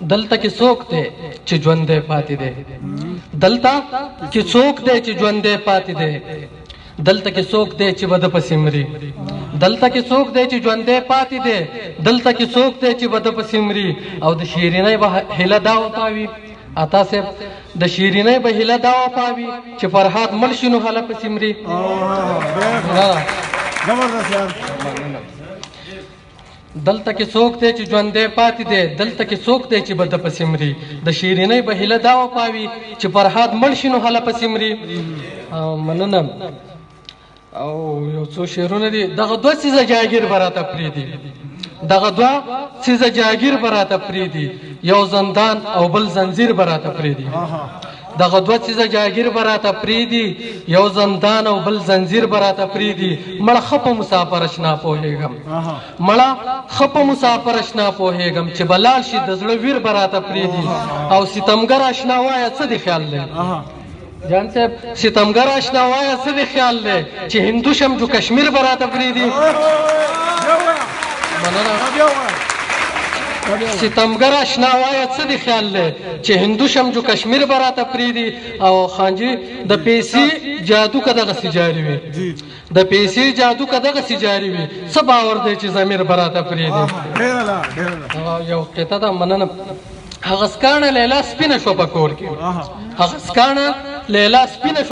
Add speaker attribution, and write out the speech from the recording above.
Speaker 1: دلته کې څوک دی چې ژوندی پاتې دی؟ دلته کې څوک دی چې ژوندی پاتې دی؟ دلته کې څوک دی چې به د پسې مري؟ دلته کې څوک دی چې ژوندی پاتې دی؟ دلته کې څوک دی چې به د پسې مري؟ او د شیرینۍ به هیله دا وپاوي، عطا صاحب، د شیرینۍ به هیله دا وپاوي چې فرهاد مړ شي نو هله پسې مري.
Speaker 2: زبردست یار.
Speaker 1: دلته کې څوک دی چې ژوندی پاتې دی؟ دلته کې څوک دی چې به د پسې مري؟ د شیرینۍ به هیله دا وپاوي چې فرهاد مړ شي نو هله پسې مري. مننه. او یو څو شعرونه دي. دغه دوه څیزه جاګیر به راته پرېږدي، دغه دوه څیزه جاګیر به راته پرېږدي، یو زندان او بل زنځیر به راته پرېږدي. دغه دوه څیزه جاګیر به راته پرېږدي، یو زندان او بل زنځیر به راته پرېږدي. مړه ښه په مسافر اشنا پوهېږم، مړه ښه په مسافر اشنا پوهېږم، چې به لاړ شي د زړه ویر به راته پرېږدي. او ستمګر اشنا وایه څه دې خیال دی جان صاحب، ستمګر اشنا وایه څه دې خیال دی چې هندو شم جو کشمیر به راته پرېږدي. مننه. ستمګر اشنا وایه څه دې خیال دی چې هندو شم جو کشمیر به راته پرېږدي. او خانجي، د پیسې جادو که دغسې جاري وي، د پیسې جادو که دغسې جاري وي، څه باور دی چې ضمیر به راته پرېږدي؟ یو قطعه ده. مننه. هغه سکاڼه لیلا سپینه شوه په کور کې، هغه سکاڼه لیلا سپینه.